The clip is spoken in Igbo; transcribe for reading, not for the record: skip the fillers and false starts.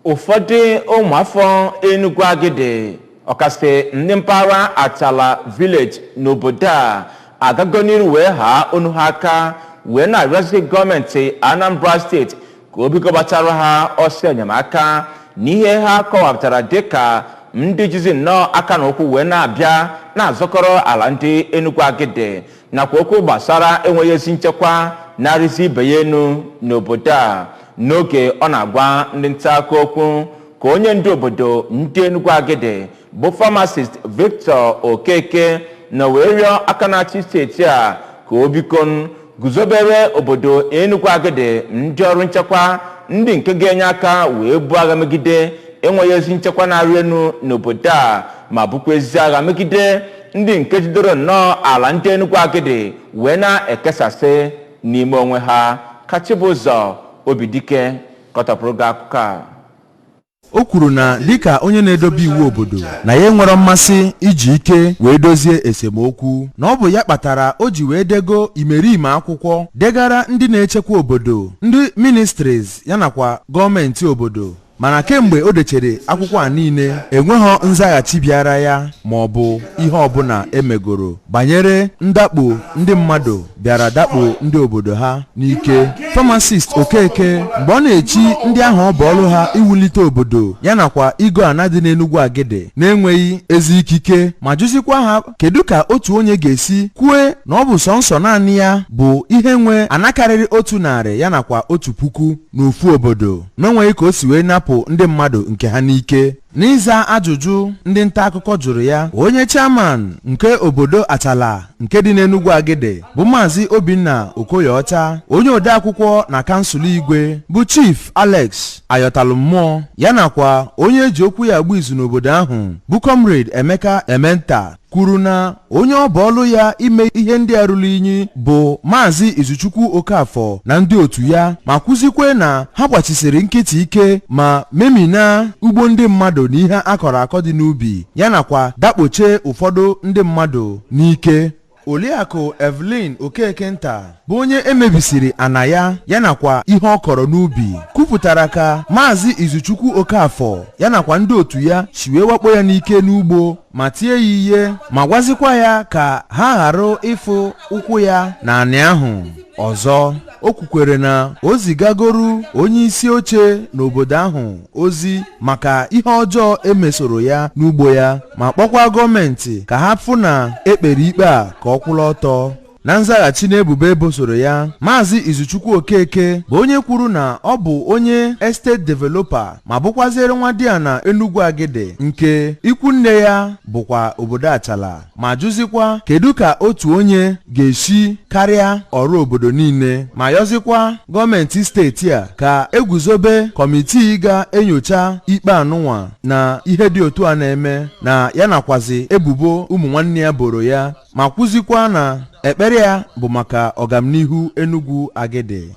Ụfọdụ ụmụafọ Enugu Agidi, ọkasị ndị mpaghara Achala Village n'obodo a, agago n'iru wee haa onu ha aka wee na-arịọzi gọọmenti Anambra Steeti ka o biko gbatara ha ọsọ enyemaka n'ihe ha kọwapụtara dịka ndị jizi nnọọ aka na ụkwụ wee na-abịa na-azọkọrọ ala ndị Enugu Agidi, nakwa okwu gbasara enweghị ezi nchekwa na-arịzi ibe ya enu n'obodo a. N'oge ọ na-agwa ndị nta akụkọ okwu, ka onye ndu obodo ndị Enugu Agidi bụ Pharmacist Victor Okeke na wee rịọ aka na-achị steeti a ka o biko guzobere obodo Enugu Agidi ndị ọrụ nchekwa, ndị nke ga-enye aka wee buo agha megide enweghị ezi nchekwa na-arị elu n'obodo a, ma bụkwa ezi agha megide ndị nke jidere nnọọ ala ndị Enugu Agidi wee na-ekesasị n'ime onwe ha. Ka Chibụzọ Obidike kọtọpụrụ gị akụkọ a. O kwuru na dịka onye na-edobe iwu obodo, na ya enwero mmasị iji ike wee dozie esemokwu, na ọ bụ ya kpatara o ji wee dego imerime akwụkwọ degara ndị na-echekwa obodo, ndị ministries ya nakwa gọọmenti obodo, mana kemgbe o dechere akwụkwọ a niile, enweghọ nzaghachi bịara ya ma ọ bụ ihe ọbụla emegoro banyere ndakpo ndị mmadụ bịara dakpo ndị obodo ha n'ike. Pharmacist Okeke, mgbe ọ na-echi ndị ahụ ọ bụ ọrụ ha iwulite obodo ya nakwa igo ana dị n'Enugwu Agidi na-enweghị ezi ikike, ma jụzikwa ha kedu ka otu onye ga-esi kwue na ọ bụ sọnsọ naanị ya bụ ihe nwe ana karịrị 100 ya nakwa 1000 n'ofu obodo, na-enweghị ka o si wee napụ ndị mmadụ nke ha n'ike. N'ịza ajụjụ ndị nta akụkọ jụrụ ya, onye chairman nke obodo Achala nke dị n'Enugwu Agidi bụ Maazị Obinna Okoyeọcha, onye odeakwụkwọ na kansụl igwe bụ Chief Alex Ayọtalụ Mmụọ ya, nakwa onye eji okwu ya agba izu n'obodo ahụ bụ Comrade Emeka Ementa, kwuru na onye ọ bụ ọlụ ya ime ihe ndị a ruru inyi bụ Maazị Izuchukwu Okafọ na ndị otu ya, ma kwụzikwe na ha gbachisiri nkịtị ike ma memina ugbo ndị mmadụ na ihe akọrọ akọ dị n'ubi ya, nakwa dakpochie ụfọdụ ndị mmadụ n'ike. Oliakụ Evelyn Okeke nta bụ onye emebisiri ana ya, ya nakwa ihe ọ kọrọ n'ubi, kwupụtara ka Maazị Izuchukwu Okafọ ya nakwa ndị otu ya si wee wakpo ya n'ike n'ugbo ma tie ya ihe, ma gwazikwa ya ka ha ghara ịfụ ụkwụ ya na anị ahụ ọzọ. O kwukwere na o zigagoru onye isi oche n'obodo ahụ ozi maka ihe ọjọọ emesoro ya n'ugbo ya, ma kpọkwa gọọmenti ka ha fụ na ekpere ikpe a ka ọ kwụrụ ọtọ. Na nzaghachi n'ebubo ebosoro ya, Maazị Izuchukwu Okeke bụ onye kwuru na ọ bụ onye estate developer ma bụkwaziere nwa di ya na Enugwu Agidi, nke ikwu nne ya bụkwa obodo Achala, ma jụzikwa kedu ka otu onye ga-esi karịa ọrụ obodo niile, ma yọzikwa gọọmenti steeti a ka eguzobe kọmitii ga-enyocha ikpe anụnwa na ihe dị otu a na-eme na ya, nakwazi ebubo ụmụ nwanne ya boro ya, ma kwụzikwa na ekpere ya bụ maka ọganihu Enugu Agidi.